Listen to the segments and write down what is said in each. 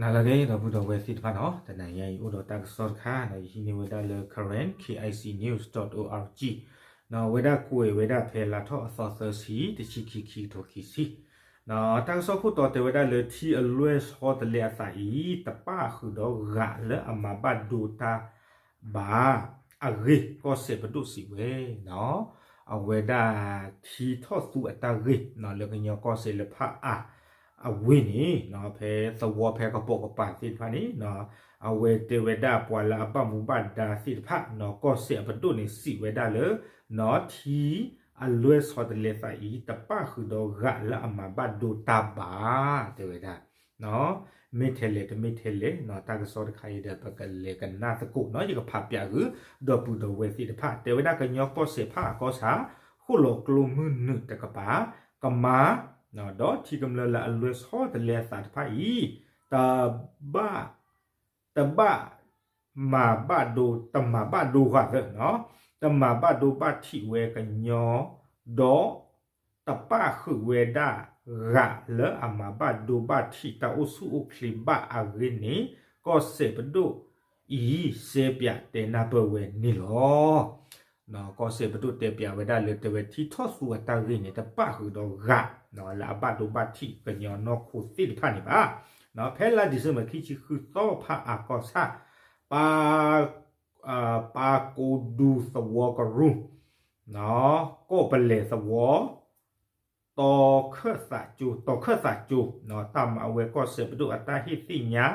နၤလၢအဂ့ၤ ဒီပုၢ်ဒီဝဲၢ်သ့ၣ်တဖၣ်နီၤ, တနၤညါအံၤအိၣ်ဒီးတၢ်ကစီၣ်တခါနီၤ, ယဟံးန့ၢ်ဝဲဒၣ်လၢ Karen K I C news dot O R G နီၤ, အဝဲဒၣ်ကွဲးဝဲဒၣ်ဖဲလါထီၣ်အသီသၢဆံ တဆံခံ ခံကထိခံဆံ တၢ်ကစီၣ်ခိၣ်တီတဲဝဲဒၣ်လၢ ထံအလွဲၢ်ဆီတလဲအသးအံၤ တပၣ်ဃုာ်ဒီးဂာ်လၢအမၤဘၣ်ဒိတၢ်ဘၣ် အဂ့ၢ် ကီၢ်စဲၣ်ပဒိၣ်စံးဝဲနီၤ, အဝဲဒၣ်ထံထီၣ်သူအတၢ်ဂ့ၢ်နီၤ လၢကညီကီၢ်စဲၣ်လၢဖၣ်အၣ်အဝ့ၢ်န့ၣ်နီၤ, ဖဲသဝီဖဲကပိာ်ကပၤသ့ၣ်တဖၣ်န့ၣ်နီၤ, အဝဲတဲဝဲဒၣ်ပှၤလၢအဘၣ်မူဘၣ်ဒါသ့ၣ်တဖၣ်နီၤ, ကီၢ်စဲၣ်အပဒိၣ်န့ၣ်စံးဝဲဒၣ်လၢနီၤ, ထံအလွဲၢ်ဆီတလဲသးအံၤ တပၣ်ဃုာ်ဒီးဂာ်လၢအမၤဘၣ်ဒိတၢ်ဘၣ် တဲဝဲဒၣ် မ့ၢ်ထဲလဲၣ်တမ့ၢ်ထဲလဲၣ်နီၤ, တၢ်ကစီၣ်တခါအံၤဒီး ပကလဲၤကနၣ်သကိးနီၤ, ယကဖးပၠးဃုာ် ဒီပုၢ်ဒီဝဲၢ်သ့ၣ်တဖၣ် တဲဝဲဒၣ်ကညီကီၢ်စဲၣ်ဖၣ်အကီၢ်ဆၣ် ဃိၣ်လီၤကျိမုၢ်နုာ်တကပၤ ကမၤ ဒီးထံကမျၢၢ်လၢအလွဲၢ်ဆီတလဲအသးတဖၣ်အံၤ တဘၣ် တဘၣ်မၤဘၣ်ဒိ တမၤဘၣ်ဒိဃာ်သၢနီၤ, တမၤဘၣ်ဒိဘၣ်ထံးဝဲကညီ ဒီး တပၣ်ဃုာ်ဝဲဒၣ် ဂာ်လၢအမၤဘၣ်ဒိဘၣ်ထံးတၢ်အိၣ်ဆူၣ်အိၣ်ချ့ဘၣ်အဂ့ၢ်န့ၣ် ကီၢ်စဲၣ်ပဒိၣ်အံၤ စဲးပၠးတဲနၢ်ပၢၢ်ဝဲန့ၣ်လီၤ. ကီၢ်စဲၣ်ပဒိၣ်တဲပၠးဝဲဒၣ်လၢ တဲဝဲထံထီၣ်သူအတၢ်ဂ့ၢ်န့ၣ် တပၣ်ဃုာ်ဒီးဂာ် လၢအဘၣ်ဒိဘၣ်ထံးကညီနီၢ်ခိသ့ၣ်တဖၣ်န့ၣ်ဘၣ်. ဖဲလါဒံၣ်စ့ဘၢၣ် ခံဆံဃုသီဖၣ်အၣ်ကီၢ်ဆၣ် ပၢ် ပၢ်ကိးဒူသဝီကရူၢ် ကီၢ်ပလဲၣ်သဝီ တီၤခၢၣ်သးကၠိ တီၤခၢၣ်သးကၠိ တၢ်မၤဝဲကီၢ်စဲၣ်ပဒိၣ်အတၢ်ဟ့ၣ်သ့ၣ်ညါ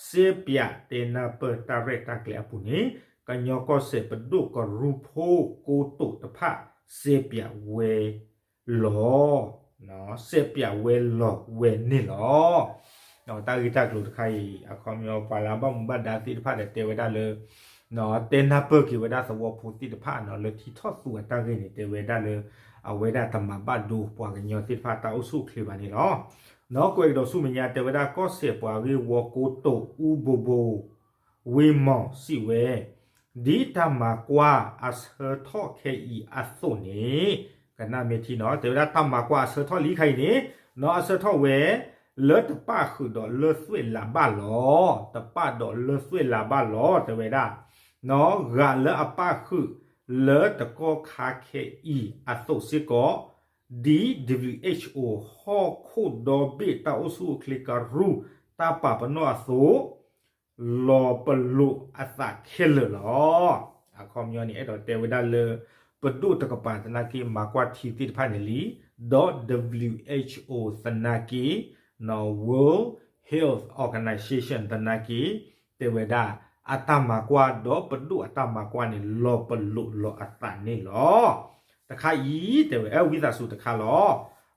စဲးပၠးတဲနၢ်ပၢၢ်တၢ်ရဲၣ်တၢ်ကျဲၤအပူၤန့ၣ် ကညီကီၢ်စဲၣ်ပဒိၣ်ကရူၢ်ဖိကိတိာ်တဖၣ် စဲးပၠးဝဲလီၤ စဲးပၠးဝဲလီၤဝဲန့ၣ်လီၤ. တၢ်ဂ့ၢ်တၢ်ကျိၤတခါအံၤ အခီပညီပှၤလၢအဘၣ်မူဘၣ်ဒါသ့ၣ်တဖၣ်ဒီးတဲဝဲဒၣ်လၢ တဲနၢ်ပၢၢ်က့ၤဝဲဒၣ်သဝီဖိသ့ၣ်တဖၣ်နီၤ လၢထံထီၣ်သူအတၢ်ဂ့ၢ်န့ၣ် တဲဝဲဒၣ်လၢ အဝဲဒၣ်တမၤဘၣ်ဒိပှၤကညီသ့ၣ်တဖၣ်တၢ်အိၣ်ဆူၣ်အိၣ်ချ့ဘၣ်န့ၣ်လီၤ. နီၢ်ကွဲးကဒီးဆူမဲာ်ညါတဲဝဲဒၣ်ကီၢ်စဲၣ်ပှၤဂ့ၢ်ဝီကိတိာ်အူဘိဘိ ဝ့မီၤစံးဝဲ ဒ်တၢ်မၤကွၢ်အဆၢထီၣ်ခဲအံၤအသိးန့ၣ် ကနၣ်မ့ၢ်ထံနီၤ တဲဝဲဒၣ်တၢ်မၤကွၢ်အဆၢထီၣ်လံခါအံၤန့ၣ် နီၢ်အဆၢထီၣ်ဝဲ လၢတပၣ်ဃုာ်ဒီးလၢသွဲၣ်လးဘၣ်လီၤ တပၣ်ဒီးလၢသွဲၣ်လးဘၣ်လီၤ တဲဝဲဒၣ် နီၢ်ဂာ်လၢအပၣ်ဃုာ်လၢတကီၢ်ခါခဲအံၤအသိးစ့ၢ်ကီး ဒ် W H O ဟီၣ်ခိၣ်ဒီဘ့ၣ်တၢ်အိၣ်ဆူၣ်အိၣ်ချ့ကရူၢ် တၢ်ပာ်ပနီၣ်အသိး လီၤပလိာ်အသးခဲလၢာ်လီၤ. အခီပညီန့ၣ် အဲၣ်ဒိးတဲဝဲဒၣ်လၢ ပဒိၣ်တကပၤသနာ်က့ မၤကွၢ်ထံသ့ၣ်တဖၣ်န့ၣ်လံ ဒီး W H O သနာ်က့ World Health Organization သနာ်က့ တဲဝဲဒၣ် အတၢ်မၤကွၢ်ဒီးပဒိၣ်အတၢ်မၤကွၢ်န့ၣ် လီၤပလိာ်လီၤအသးန့ၣ်လီၤ. တခါအံၤ တဲဝဲ ဝံသးစူၤတခါလီ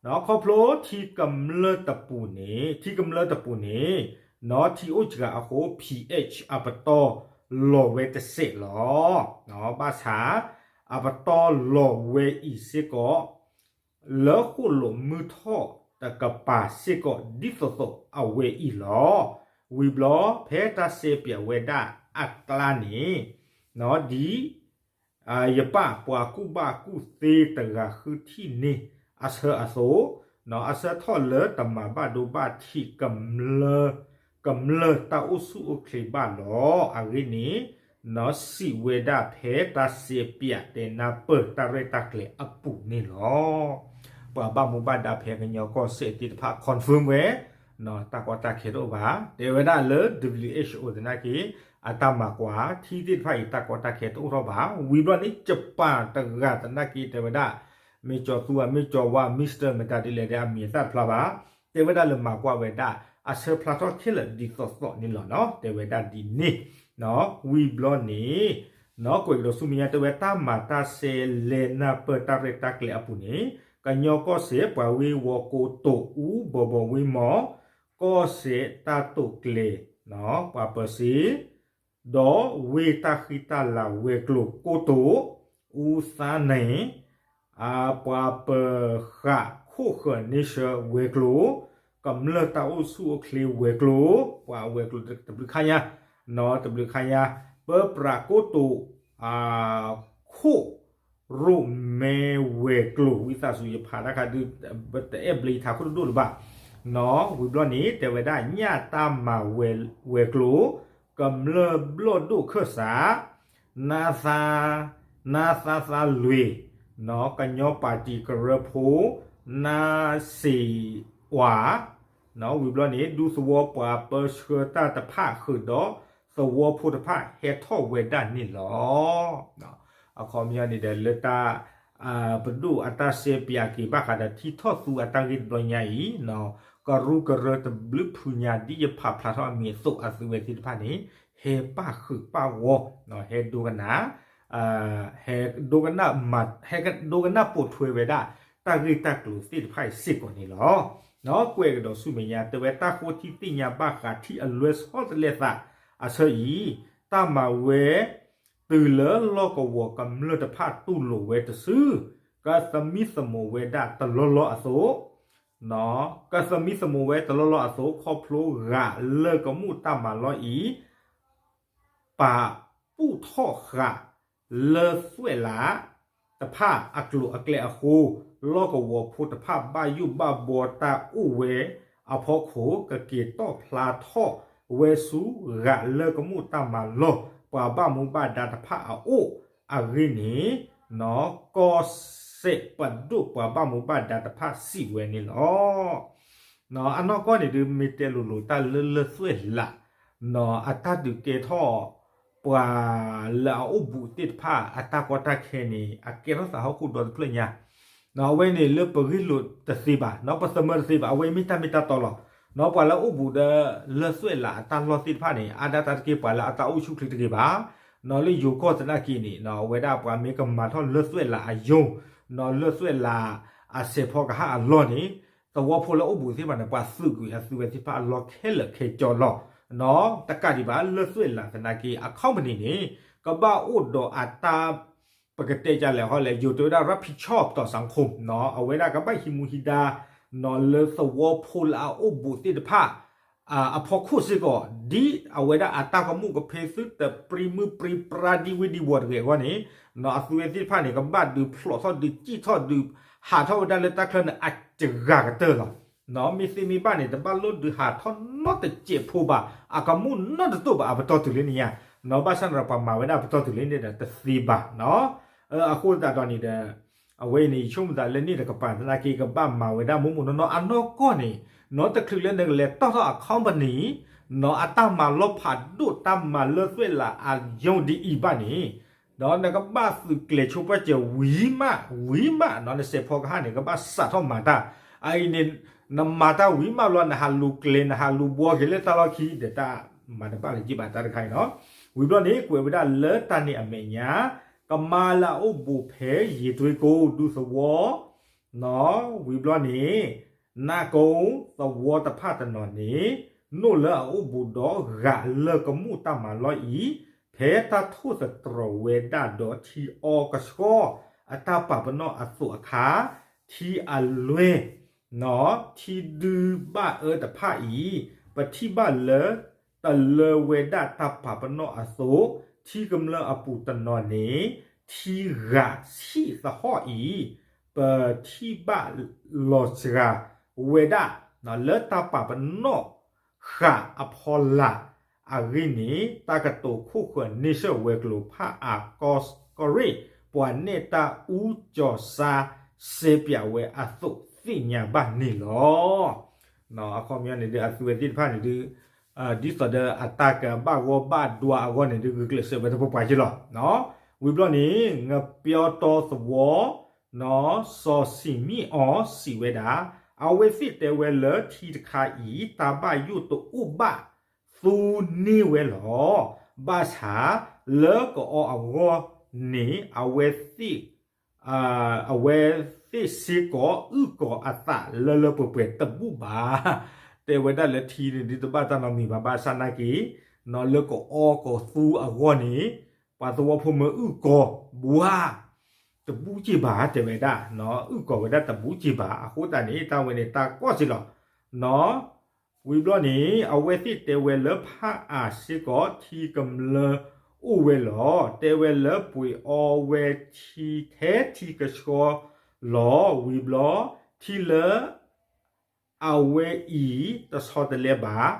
ၤ. ခီဖျိထံကမျၢၢ်တပူၤန့ၣ် ထံကမျၢၢ်တပူၤန့ၣ် နီၢ်ထံအိၣ်စှၤအဃိ P H အပတီၢ်လီၤဝဲတစဲးလီၤ. ဘၣ်ဆၣ် အပတီၢ်လီၤဝဲအံၤစ့ၢ်ကီး လၢဃိၣ်လိာ်မုၢ်ထီၣ်တကပၤစ့ၢ်ကီး ဒ်သိးသိးအဝဲအံၤလီၤ. ဝံၤဘျီ ဖဲတၢ်စဲးပၠးဝဲဒၣ်အကျါန့ၣ် နီၢ်ဒ် ယပၢ်ပှၤကူၣ်ဘၣ်ကူၣ်သ့တဂၤဃုထံၣ်န့ၢ်အဆၢအသိး နီၢ်အဆၢထီၣ်လၢတမၤဘၣ်ဒိဘၣ်ထံး ကမျၢၢ်တၢ်အိၣ်ဆူၣ်အိၣ်ချ့ဘၣ်လီၤ. အဂ့ၢ်န့ၣ် နီၢ်စံးဝဲဒၣ်ဖဲတၢ်စဲးပၠးတဲနၢ်ပၢၢ်တၢ်ရဲၣ်တၢ်ကျဲၤအပူၤန့ၣ်လီၤ. ပှၤဘၣ်မူဘၣ်ဒါဖဲကညီကီၢ်စဲၣ်သ့ၣ်တဖၣ် confirm ဝဲ နီၢ်တၢ်ကီတၢ်ခဲတအိၣ်ဘၣ်. တဲဝဲဒၣ်လၢ W H O သနာ်က့ အတၢ်မၤကွၢ် ထံသ့ၣ်တဖၣ်အံၤ တၢ်ကီတၢ်ခဲတအိၣ်ထီၣ်ဘၣ်. ဝံၤဘျီန့ၣ် ယပၢ်တဂၤသနာ်က့ တဲဝဲဒၣ် မ့ၢ်ကၠီၤသူဧါ မ့ၢ်ကၠီၤဝါ Mister မတၤဒ်လဲၣ်ဒီး အမံၤအသၣ်တဖျါဘၣ်. တဲဝဲဒၣ်လၢမၤကွၢ်ဝဲဒၣ် အဆၢဖျါထီၣ်ခဲလၢာ်ဒ်သိးသိးန့ၣ်လီၤနီၤ. တဲဝဲဒၣ်ဒ်န့ၣ် ဝံၤဘျီန့ၣ် နီၢ်ကွဲးကဒီးဆူမဲာ်ညါ တဲဝဲတၢ်မၤတၢ်စဲလဲၤနၢ်ပၢၢ်တၢ်ရဲၣ်တၢ်ကျဲၤအပူၤန့ၣ် ကညီကီၢ်စဲၣ် ပှၤဂ့ၢ်ဝီကိတိာ်အူဘီဘီဝ့မီၤ ကီၢ်စဲၣ်တၢ်တိာ်ကျဲၤ ပှၤပၢၤစ့ ဒီးဝ့ၢ်တၢ်ဃံတၢ်လၤဝဲၤကျိၤကိတိာ် အူသါန့ၣ် ပှၤပၢၤဃာ်ခိၣ်ဃၢၤန့ဆၢဝဲၤကျိၤ ကမျၢၢ်တၢ်အိၣ်ဆူၣ်အိၣ်ချ့ဝဲၤကျိၤ ပှၤဝဲၤကျိၤတဘျုးခါညါ နီၢ်တဘျုးခါညါ ပၢပြးကိတိာ် ခိၣ်ရိၣ်မဲဝဲၤကျိၤ ဝံသးစူၤယဖးတၢ်ခါဒုး တအဲၣ်ဘျ့ထးခိၣ်တဒိၣ်လၢၤဘၣ် နီၣ် ဝံၤဘျီန့ၣ် တဲဝဲဒၣ် ညၣ်တၢ်မၤဝဲၤကျိၤ ကမျၢၢ်ဘျီၣ်ဒိၣ်ခၢၣ်စး နါသါ နါသါသါလွံၢ် နီၣ် ကညီပၣ်တံၣ်ကရၢဖိ နါစ့ၣ်ဝါ နီၣ် ဝံၤဘျီန့ၣ် ဒူသဝီပှၤပၢဆှၢတၢ်တဖၣ်ဃုာ်ဒီးသဝီဖိတဖၣ်ဟဲထီၣ်ဝဲဒၣ်န့ၣ်လီၤ. အခီပညီန့ၣ်ဒီး လၢတၢ် ပဒိၣ်အတၢ်စဲပၠးက့ၤဘၣ်ဃးဒီးထံထီၣ်သူအတၢ်ဂ့ၢ်တဘျီညါအံၤ ကရူၢ်ကရၢတဘျုးဖုညါ ဒ်ယဖးဖျါထီၣ်အမံၤအသိး အသုဝဲသ့ၣ်တဖၣ်န့ၣ် ဟဲပၣ်ဃုာ်ပၣ်ဂီၢ် ဟဲဒိကနၣ် ဟဲဒိကနၣ် ဟဲဒိကနၣ်ပိာ်ထွဲဝဲဒၣ် တၢ်ဂ့ၢ်တၢ်ကျိၤသ့ၣ်တဖၣ်အံၤစ့ၢ်ကီးန့ၣ်လီၤ. ကွဲးကဒီးဆူမဲာ်ညါ တဲဝဲတၢ်ဃိထံသ့ၣ်ညါဘၣ်ဃးထံအလွဲၢ်ဆီတလဲသး အဆၢအံၤ တၢ်မၤဝဲ တုၤလၢလီၢ်ကဝီၤကမျၢၢ်တဖၣ်တူၢ်လိာ်ဝဲတစု ကသမံသမိးဝဲဒၣ်တလီၢ်လီၢ်အသိး ကသမံသမိးဝဲတလီၢ်လီၢ်အသိး ခီဖျိဂာ်လၢကမူၣ်တၢ်မၤလီၢ်အံၤ ပာ်ပူၣ်ထီၣ်ဃာ် လၢသွဲၣ်လးတဖၣ်အကျိၤအကျဲအဃိ လီၢ်ကဝီၤဖိတဖၣ်ဘၣ်ယိၣ်ဘၣ်ဘှီတၢ်အိၣ်ဝဲအဖီခိၣ် ကက့ၤတီၣ်ဖျါထီၣ်ဝဲဆူဂာ်လၢကမူၣ်တၢ်မၤလီၢ် ပှၤဘၣ်မူဘၣ်ဒါတဖၣ်အအိၣ်အဂ့ၢ်န့ၣ် ကီၢ်စဲၣ်ပဒိၣ်ပှၤဘၣ်မူဘၣ်ဒါတဖၣ်စံးဝဲန့ၣ်လီၤ. အနီၢ်ကီၢ်န့ၣ်ဒုး မ့ၢ်တဲလိၤလိၤတၢ်လၢလၢသွဲၣ်လး အတၢ်ဒုးကဲထီၣ် ပှၤလၢအအိၣ်ဘူးသ့ၣ်တဖၣ် အတၢ်ကီတၢ်ခဲန့ၣ် အကဲထီၣ်သးဟီၣ်ခိၣ်ဒီတဖျၢၣ်ညါ အဝဲန့ၣ်လၢပဂ့ၢ်လိာ်တသ့ဘၣ် ပသမၢတသ့ဘၣ် အဝဲမ့ၢ်တၢ်မ့ၢ်တၢ်တီလီၤ. ပှၤလၢအအိၣ်ဘူးဒီးလၢသွဲၣ်လးအတၢ်လီၢ်သ့ၣ်တဖၣ်န့ၣ် အါဒၣ်တၢ်တက့ၢ်ပှၤလၢအတၢ်အိၣ်ဆူၣ်ချ့တဂ့ၤဘၣ် လၢယိၤကီၢ်သနာ်က့န့ၣ် အဝဲဒၣ်ပှၤမ့ၢ်ကမၤထီၣ်လၢသွဲၣ်လးအယိာ် လၢသွဲၣ်လးအစဲးဖီကဟၣ်အလီၢ်န့ၣ် သဝီဖိလၢအအိၣ်ဘူးသ့ၣ်တဖၣ်န့ၣ် ပှၤသုးကွံာ်အသုဝဲသ့ၣ်တဖၣ်အလီၢ်ခဲလၢာ်ခဲဆ့လီၤ. တကးဒံးဘၣ် လၢသွဲၣ်လးသနာ်က့ အ company န့ၣ် ကဘၣ်အိၣ်ဒီးအတၢ် ပကတဲဒ်လဲၣ်ဟီလဲၣ် ယိၤတဲဝဲဒၣ် ရၢဖံးဆီၣ်တီၣ်စၣ်ခိၣ် အဝဲဒၣ်ကဘၣ်ဟံးမူဟံးဒါ လၢသဝီဖိလၢအအိၣ်ဘူးသ့ၣ်တဖၣ် အဖီခိၣ်စ့ၢ်ကီး ဒ်အဝဲဒၣ်အတၢ်ကမူၣ်ကဖ့သုတပြံမုၢ်ပြံပြါဒံဝ့ၢ်ဒံဝီၤတဂ့ၤအဂီၢ်န့ၣ် အသုဝဲသ့ၣ်တဖၣ်န့ၣ် ကဘၣ်ဒုးဖျိးထီၣ်ဒုးစံၣ်ထီၣ်ဒုးဟးထီၣ်ဝဲဒၣ်လၢတၢ်ချၢန့ၣ် အစှၤကတၢၢ်လီၤ. မ့ၢ်သ့မ့ၢ်ဘၣ်န့ၣ် တဘၣ်လိၣ်ဒုးဟးထီၣ်နီတစဲးဖိဘၣ် အကမူၣ်နီတတိၢ်ဘၣ် အပတီၢ်တုၤလၢန့ၣ်ညါ ဘၣ်ဆၣ်န့ၣ်ဒီးပှၤမၤဝဲဒၣ်အပတီၢ်တုၤလၢန့ၣ်ဒီးတသ့ဘၣ် အဃိသတးဒီးန့ၣ်ဒီး အဝဲအံၤန့ၣ် ယဆိကမိၣ်သးလၢန့ၣ်တကပၤသနာ်က့ ကဘၣ်မၤဝဲဒၣ်မိၢ်မိၢ်နီၢ်နီၢ်အနီၢ်ကီၢ်န့ၣ် နီတချုးလၢနကလဲၤတီၢ်ထီၣ်အ company နီၢ်အတၢ်မၤလီၤဖးဒိၣ်တၢ်မၤလၢသွဲၣ်လးအယိာ်ဒ်အံၤဘၣ်န့ၣ် ဒီးနကဘၣ်သုးကျဲၤဆိပာ်စၢၤဝံၤမး ဝံၤမး နီၢ်နစဲးဖီကဟၣ်န့ၣ် ကဘၣ်စးထီၣ်မၤတၢ် အအံၤန့ၣ် နမၤတၢ်ဝံၤမးဘျီ နဟးလူၤကျဲၤ နဟးလူၤဘှီက့ၤလၢတၢ်လီၢ်ခံ ဒီးတၢ်မၤတဘၣ်လၢၤက့ဘၣ်တၢ်တခါအံၤနီၤ ဝံၤဘျီန့ၣ် ကွဲးဝဲဒၣ်လၢတၢ်န့ၣ်အမဲာ်ညါ ကမၤလၢအအိၣ်ဘူးဖဲယံၤတွ့ကိ ဒူသဝီ နီၤ ဝံၤဘျီန့ၣ် နးကိသဝီတဖၣ်တနီၤန့ၣ် နိၣ်လၢအအိၣ်ဘူးဒီးဂာ်လၢကမူၣ်တၢ်မၤလီၢ်အံၤ ဖဲတၢ်ထိၣ်သတြီၤဝဲဒၣ်ဒီးထံအီကဆှီ အတၢ်ပာ်ပနီၣ်အသိးအခါ ထံအလွဲၢ် နီၤ ထံဒုဘၣ်အၢတဖၣ်အံၤ ပထံၣ်ဘၣ်လၢ တလၢဝဲဒၣ်တၢ်ပာ်ပနီၣ်အသိး ထံကမျၢၢ်အပူၤတနီၤန့ၣ် ထံဂာ်ဆံၣ်သဟီၣ်အံၤ ပထံၣ်ဘၣ်လီၤစှၤဝဲဒၣ် လၢတၢ်ပာ်ပနီၣ်ဃာ်အဖီလာ်အဂ့ၢ်န့ၣ် တၢ်ကတိၤခိၣ်ဃၢၤန့ဆၢၣ်ဝဲၤကျိၤဖးအါကီၢ်ကီၢ်ရ့ၣ် ပှၤနဲၣ်တၢ်အူကၠီၤစါ စဲပၠးဝဲအသိးသ့ၣ်ညါဘၣ်န့ၣ်လီၤ. အခီပညီန့ၣ်ဒုး အသုဝဲသ့ၣ်တဖၣ်န့ၣ်ဒုး ဒ်သိးဒီးအတၢ်ကဘၣ်ဂီၢ်ဘၣ်ဒွါအဂီၢ်န့ၣ်ဒုး ဂုာ်ကျဲးစၢးဝဲတပှဲၤပှဲၤက့လီၤ. ဝံၤဘျီန့ၣ် ငပျီတီသဝီ နီၢ်စီၤစံၣ်မံအီၤစံးဝဲဒၣ် အဝဲသ့ၣ်တဲဝဲလၢထံတခါအံၤ တၢ်ဘၣ်ယိၣ်တအိၣ်ဘၣ်သူန့ၢ်ဝဲလီၤ. ဘၣ်ဆၣ်လၢကအီအဂီၢ်န့ၣ် အဝဲသ့ၣ် အဝဲသ့ၣ်စ့ၢ်ကီး အုၣ်ကီၤအသးလၢလၢပှဲၤပှဲၤတဘူၣ်ဘၣ်. တဲဝဲဒၣ်လၢထံန့ၣ်ဒုးတဘၣ်တၢ်နီတမံၤဘၣ် ဘၣ်ဆၣ်နာ်က့ နီၢ်လၢကအီကီၤသူအဂီၢ်န့ၣ် ပှၤသဝီဖိမ့ၢ်အုၣ်ကီၤဘှါ တဘူၣ်က့ၢ်ဘၣ် တဲဝဲဒၣ် နီၢ်အုၣ်ကီၤဝဲဒၣ်တဘူၣ်က့ၢ်ဘၣ် အဃိသတးန့ၣ် တၢ်ဝဲန့ၣ်တၢ်ကီၢ်စ့ၢ်လီၤ. နီၢ် ဝံၤဘျီန့ၣ် အဝဲသ့ၣ်တဲဝဲလၢဖးအါစ့ၢ်ကီး ထံကမျၢၢ်အိၣ်ဝဲလီၤ. တဲဝဲလၢပှ့ၤအီဝဲထံထဲထံကဆှီလီၤ. ဝံၤဘျီ ထံလၢ အဝဲအံၤတဆီတလဲဘၣ်,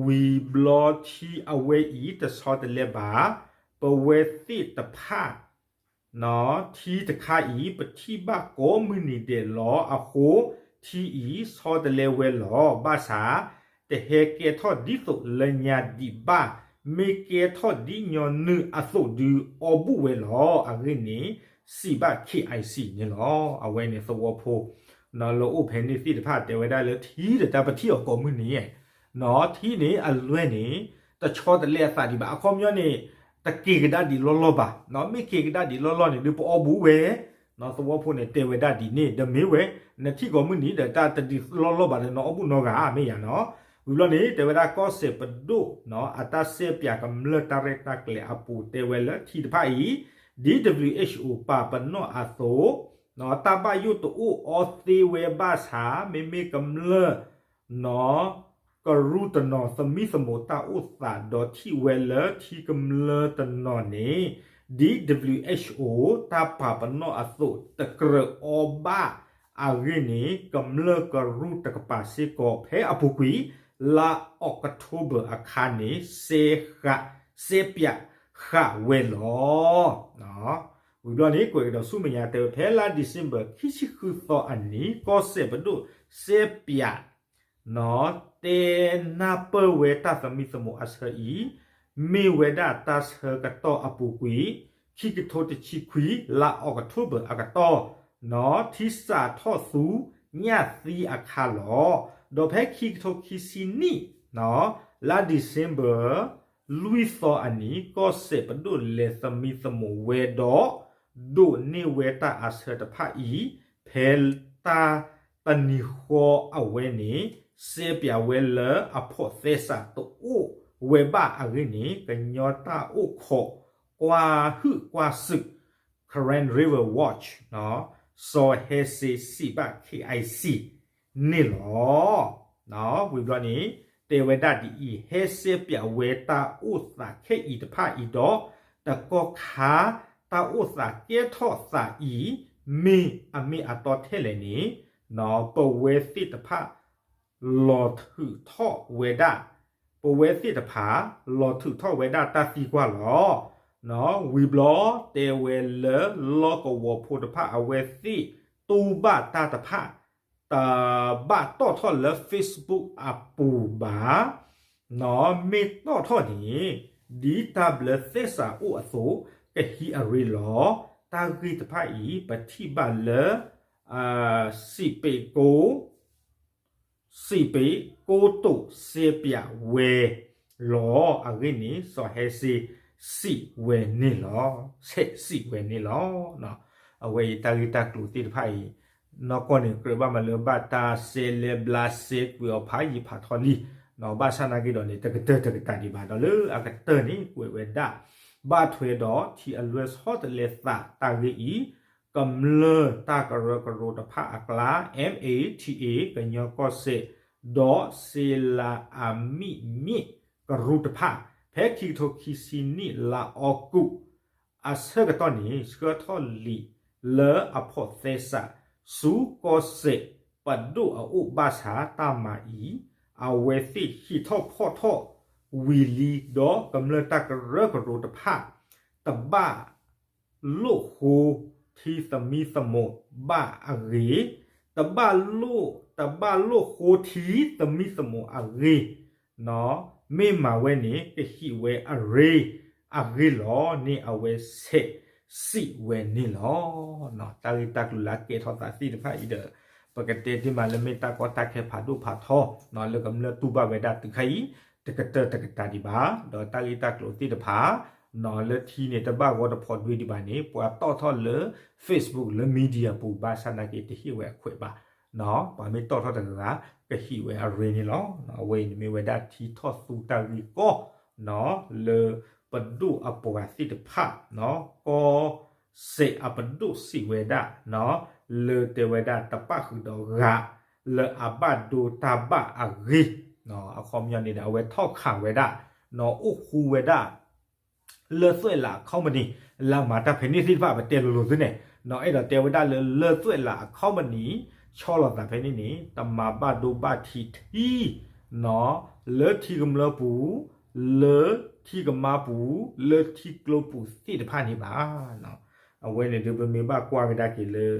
ဝံၤဘျီထံအဝဲအံၤတဆီတလဲဘၣ်, ပဝဲသ့ၣ်တဖၣ် ထံတခါအံၤ ပထံၣ်ဘၣ်ကိးမုၢ်နံၤဒဲးလီၤအဃိ, ထံအံၤဆီတလဲဝဲလီၤ. ဘၣ်ဆၣ် တဟဲကဲထီၣ်ဒ်သိးလၢညါဒံးဘၣ်, မ့ၢ်ကဲထီၣ်ဒ်ညီနုၢ်အသိးဒုးအီၣ်ဘူၣ်ဝဲလီၤ. အဂ့ၢ်န့ၣ် စံးဘၣ် KIC န့ၣ်လီၤ. အဝဲန့ၣ်သဝီဖိ လၢအိၣ်ဖဲန့ၣ်သ့ၣ်တဖၣ်တဲဝဲဒၣ်လၢထံဒီးတၢ်ပထံၣ်အီၤကိးမုၢ်နံၤ, ထံန့ၣ်အလွဲန့ၣ် တဆီတလဲအသးဒံးဘၣ်. အခီပညီန့ၣ် တက့ၤကဒါဒံးလီၢ်လီၢ်ဘၣ်. မ့ၢ်က့ၤကဒါဒံးလီၢ်လီၢ်န့ၣ် ဒုးပအီၣ်ဘူၣ်ဝဲ, သဝီဖိန့ၣ်တဲဝဲဒၣ်ဒ်န့ၣ် ဒီးမ့ၢ်ဝဲ နထံၣ်ကိးမုၢ်နံၤဒီးတၢ်တဒံးလီၢ်လီၢ်ဘၣ်ဒီး နအီၣ်ဘူၣ်နီတဂၤမ့ၢ်ယၤနီၤ. ဝံၤဘျီန့ၣ် တဲဝဲဒၣ်ကီၢ်စဲၣ်ပဒိၣ် အတၢ်စဲးပၠးကမျၢၢ်တၢ်ရဲၣ်တၢ်ကျဲၤအပူၤ တဲဝဲလၢထံတဖၣ်အံၤ ဒ် WHO ပာ်ပနီၣ်အသိး တၢ်ဘၣ်ယိၣ်တအိၣ်အီသ့ဝဲဘၣ်ဆၣ် မ့မ့ၢ်ကမျၢၢ် နီၤ ကရူၢ်တနီၤ သမံသမိးတၢ်အိၣ်သးဒီးထံၣ်ဝဲလၢထံကမျၢၢ်တနီၤန့ၣ် ဒ် WHO တၢ်ပာ်ပနီၣ်အသိး တကြၢးအီဘၣ်အဂ့ၢ်န့ၣ် ကမျၢၢ်ကရူၢ်တကပၤစ့ၢ်ကီး ဖဲအပူၤကွံာ် လါအီးကထိဘၢၣ်အခါန့ၣ် စဲဃာ် စဲးပၠးဃာ်ဝဲလီၤ. ဝံၤဘျီန့ၣ် ကွဲးကဒီးဆူမဲာ်ညါတဲဝဲ ဖဲလါ December ခံဆံဃုသီအနံၤ ကီၢ်စဲၣ်ပဒိၣ်စဲးပၠး နီၤ တဲနၢ်ပၢၢ်ဝဲတၢ်သမံသမိးအဆၢအံၤ မ့ၢ်ဝဲဒၣ်တၢ်ဆၢကတီၢ်အပူၤကွံာ် ခံကထိတဆံခွံ လါအီးကထိဘၢၣ်အကတီၢ် နီၤ ထံစးထီၣ်သူညၣ်သံအခါလီၤ. ဒီးဖဲခံကထိခံဆံနံၣ် နီၤ လါ December လွံၢ်သီအနံၤ ကီၢ်စဲၣ်ပဒိၣ်လဲၤသမံသမိးဝဲဒီး ဒိးန့ၢ်ဝဲတၢ်အဆၢတဖၣ်အံၤ ဖဲတၢ်တနံၤဃီအဝဲန့ၣ် စဲးပၠးဝဲလၢအဖိးသဲစးတအိၣ်ဝဲဘၣ်အဂ့ၢ်န့ၣ် ကညီတၢ်အိၣ်ခိးကွၢ်ဟုၣ်ကွၢ်စူၣ် Karen River Watch နီၤ စီၤဟဲစ့စံးဘၣ် KIC န့ၣ်လီၤ. ဝံၤဘျီန့ၣ် တဲဝဲဒၣ်ဒ်အံၤ ဟဲစဲးပၠးဝဲတၢ်အိၣ်သးခဲအံၤတဖၣ်အံၤဒီး တကီၢ်ခါတၢ်အိၣ်သးကဲထီၣ်သးအံၤ မ့ၢ်အမ့ၢ်အတီထဲလဲၣ်န့ၣ် ပဝဲသ့ၣ်တဖၣ် လီၤထုးထီၣ်ဝဲဒၣ် ပဝဲသ့ၣ်တဖၣ် လီၤထုးထီၣ်ဝဲဒၣ်တၢ်သံကွၢ်လီၤ. ဝံၤဘျီတဲဝဲလၢလီၢ်ကဝီၤဖိတဖၣ်အဝဲသ့ၣ်တူၢ်ဘၣ်တၢ်တဖၣ် တဘၣ်တီၣ်ထီၣ်လၢ Facebook အပူၤဘၣ် နီၤ မ့ၢ်တီၣ်ထီၣ်န့ၣ် ဒ်တၢ်ဘျၢသဲစးအိၣ်အသိး ကဟံးအရ့လီၤ. တၢ်ဂ့ၢ်တဖၣ်အံၤ ပထံၣ်ဘၣ်လၢ စံးပ့းကိ စံးပ့းကိတိာ်စဲးပၠးဝဲလီၤ. အဂ့ၢ်န့ၣ် စီၤဟဲစ့စံးဝဲန့ၣ်လီၤ. ဆဲးစံးဝဲန့ၣ်လီၤ. အဝဲအံၤတၢ်ဂ့ၢ်တၢ်ကျိၤသ့ၣ်တဖၣ်အံၤ နီၢ်ကီၢ်န့ၣ် ကြၢးဘၣ်မးလၢဘၣ်တၢ်စဲးလဲၤဘျါစဲးကွံာ်အီၤဖးယံာ်ဖးထီလံ. ဘၣ်ဆၣ်နာ်က့ဒီးန့ၣ် တကတၢၢ်တကတၢၢ်ဒံးဘၣ် ဒီးလၢအကတၢၢ်န့ၣ် ကွဲးဝဲဒၣ် ဘၣ်ထွဲဒီးထံအလွဲၢ်ဆီတလဲသးတၢ်ဂ့ၢ်အံၤ ကမျၢၢ်တၢ်ကရၢကရိတဖၣ်အကျါ M A T A ကညီကီၢ်စဲၣ် ဒီးစ့လးအမံးမံးကရူၢ်တဖၣ် ဖဲခံကထိခံဆံနံၣ်လါအီကူး အဆၢကတီၢ်န့ၣ် ဆှၢထီၣ်လံာ်လၢအဖိးသဲစး ဆူကီၢ်စဲၣ်ပဒိၣ်အအိၣ်ဘၣ်ဆၣ်တၢ်မၤအံၤ အဝဲသ့ၣ်ဟံးထီၣ်ဖီၣ်ထီၣ်ဝံၤလံဒီးကမျၢၢ်တၢ်ကရၢကရိတဖၣ် တဘၣ်လိာ်ဃိထံသမံသမိးဘၣ်အဂ့ၢ်, တဘၣ်လိာ် တဘၣ်လိာ်ဃိထံသမံသမိးအဂ့ၢ် မ့ၢ်မၤဝဲန့ၣ် ကဟံးဝဲအရ့အဂ့ၢ်လီၤန့ၣ် အဝဲဆဲးစံးဝဲန့ၣ်လီၤ. တၢ်ဂ့ၢ်တၢ်ကျိၤလၢအကဲထီၣ်သးသ့ၣ်တဖၣ်အံၤဒီး ပကတဲတ့ၢ်မးလၢမ့ၢ်တၢ်ကီတၢ်ခဲဖးဒိၣ်ဖးထီ လၢကမျၢၢ်တူၢ်ဘၣ်ဝဲဒၣ်တုၤခါအံၤ တကတၢၢ်တကတၢၢ်ဒံးဘၣ်, ဒီးတၢ်ဂ့ၢ်တၢ်ကျိၤသ့ၣ်တဖၣ် လၢထံန့ၣ်တဘၣ်ဂီၢ်တဖိးဒွဲဒံးဘၣ်န့ၣ် ပှၤတီၣ်ထီၣ်လၢ Facebook လၢ media ပူၤ ဘၣ်ဆၣ်နာ်က့တဟ့ၣ်ဝဲအခွဲးဘၣ်, ပှၤမ့ၢ်တီၣ်ထီၣ်တဂၤဂၤ ကဟံးဝဲအရ့န့ၣ်လီၤ. အဝဲအံၤန့ၣ်မ့ၢ်ဝဲဒၣ်ထံထီၣ်သူတၢ်ဂ့ၢ်ကီ လၢပဒိၣ်အပှၤသ့ၣ်တဖၣ် ကီၢ်စဲၣ်အပဒိၣ်စံးဝဲဒၣ် လၢတဲဝဲဒၣ်တပၣ်ဃုာ်ဒီးဂၤ လၢအဘၣ်ဒိတၢ်ဘၣ်အဂ့ၢ်, အခီပညီန့ၣ်ဒီး အဝဲထီၣ်ခးဝဲဒၣ် အိၣ်ဃူဝဲဒၣ် လၢသွဲၣ်လးအခီပနံၣ် လၢအမၤတၢ်ဖဲန့ၣ်သ့ၣ်တဖၣ် ပတဲလိၤလိၤသုန့ၣ်, အဲၣ်ဒိးတဲဝဲဒၣ်လၢလၢသွဲၣ်လးအခီပနံၣ် ဆီလီၤသးဖဲန့ၣ်န့ၣ် တမၤဘၣ်ဒိဘၣ်ထံးထံ လၢထံကမျၢၢ်ပူၤ, လၢထံကမါပူၤ, လၢထံကျိပူၤသ့ၣ်တဖၣ်န့ၣ်ဘၣ်. အဝဲန့ၣ်ဒုးပမ့ၢ်ဘၣ်ကွၢ်ကဒါက့ၤလၢ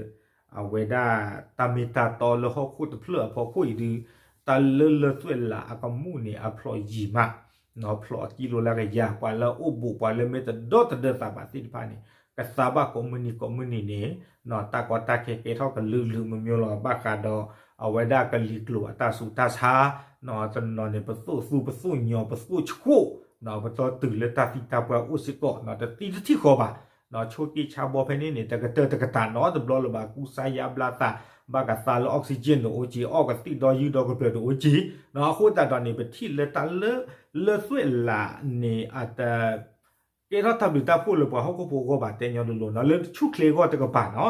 အဝဲဒၣ်တၢ်မ့ၢ်တၢ်တီလၢဟီၣ်ခိၣ်တဖျၢၣ်အဖီခိၣ်အံၤဒုး တၢ်လၢလၢသွဲၣ်လးအကမူၣ်န့ၣ် အဖျိးယံာ်မး, ဖျိးအကံလိလၢကယၤ, ပှၤလၢအအိၣ်ဘူး ပှၤလၢမ့ၢ်တဒီတဒၢသးဘၣ်သ့ၣ်တဖၣ်န့ၣ် ကသါဘၣ်ကိးမုၢ်နံၤကိးမုၢ်နံၤန့ၣ် တၢ်ကီတၢ်ခဲကဲထီၣ်ကလုာ်ကလုာ်မ့မ့ၢ်လီၤ. ဘၣ်ဃးဒီး အဝဲဒၣ်ကလံၤကျိၤအတၢ်ဆူးတၢ်ဆါ တနီၤန့ၣ် ပသိၣ်သူပသိၣ်ညီ ပသိၣ်ဆှိၣ် ပတီၢ်တုၤလၢတၢ်သံတၢ်ပှၢ်အိၣ်စ့ၢ်ကီး တသံတထံၣ်ဃီဘၣ်. ဆိက့ဆါဘီဖဲန့ၣ်န့ၣ် တကတၢၢ်တကတၢၢ်နီတဘျီလၢၤဘၣ်, ကူစါယါဘျါသး, ဘၣ်ကသါလၢ oxygen တအိၣ်က့ၤ, အီၣ်ကသံၣ်ဒီယုၢ်ဒီကပျၢၤတအိၣ်က့ၤ. အဃိသတးဒီးန့ၣ် ပထံၣ်လၢတၢ်လၢ လၢသွဲၣ်လးန့ၣ် အတ ကဲထီၣ်တၢ်ဘျုးတၢ်ဖှိၣ်လၢပှၤဟီၣ်ခိၣ်ဖိအဂီၢ်ဘၣ် တဲညီလိၤလိၤနီၤ, လၢဆူၣ်ချ့အဂီၢ်တကပၤနီၤ,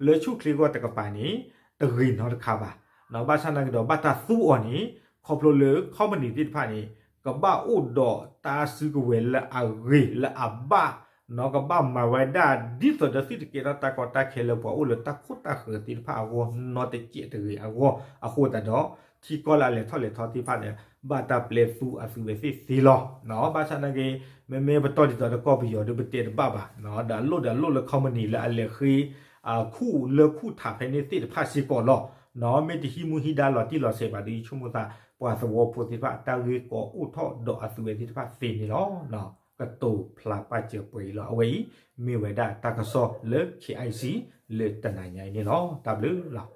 လၢဆူၣ်ချ့အဂီၢ်တကပၤန့ၣ် တဂ့ၤနီတခါဘၣ်. ဘၣ်ဆၣ်သနာ်က့ဒီး ဘၣ်တၢ်သူအီၤန့ၣ် ခီဖျိလၢ company သ့ၣ်တဖၣ်န့ၣ် ကဘၣ်အိၣ်ဒီးတၢ်စုကဝဲၤလၢအဂ့ၤလၢအဘၣ်နီၤ, ကဘၣ်မၤဝဲဒၣ်ဒ်သိးဒီးသုတကဲထီၣ်တၢ်ကီတၢ်ခဲလၢပှၤအိၣ်လၢတၢ်ခိၣ်တၢ်ဃၢၤသ့ၣ်တဖၣ်အဂီၢ်နီတစဲးတဂ့ၤအဂီၢ်, အဃိသတးဒီး ထံကီၢ်လၢအလဲၤထီၣ်လဲၤထီသ့ၣ်တဖၣ်န့ၣ် ဘၣ်တၢ်ပျဲသူအသုဝဲသ့ၣ်သ့လီၤ. ဘၣ်ဆၣ်သနာ်က့ မ့မ့ၢ်ပတီၢ်ဒ်သိးဒီးကီၢ်ပယီၤဒီး ပတဲတဘၣ်ဘၣ်, ဒီးအလိၣ်ဒီးအလိၣ်လၢ company လၢအလဲၤဃ့ ခူၣ်လၢခူၣ်ထးဖဲန့ၣ်သ့ၣ်တဖၣ်စ့ၢ်ကီးလီၤ. မ့ၢ်တဟံးမူဟံးဒါလီၤတံၢ်လီၤဆဲးဘၣ်ဒီး ယဆိကမိၣ်သး ပှၤသဝီဖိသ့ၣ်တဖၣ် တၢ်ဂ့ၢ်ကီအိၣ်ထီၣ်ဒီးအသုဝဲသ့ၣ်တဖၣ်သ့န့ၣ်လီၤ. ကတိၤဖျါပာ်စၢၤပှဲၤအံၤလီၤ. အဝဲအံၤ မ့ၢ်ဝဲဒၣ်တၢ်ကစီၣ်လၢ KIC လၢတနၤညါအံၤန့ၣ်လီၤ. တၢ်ဘျုးလီၤ.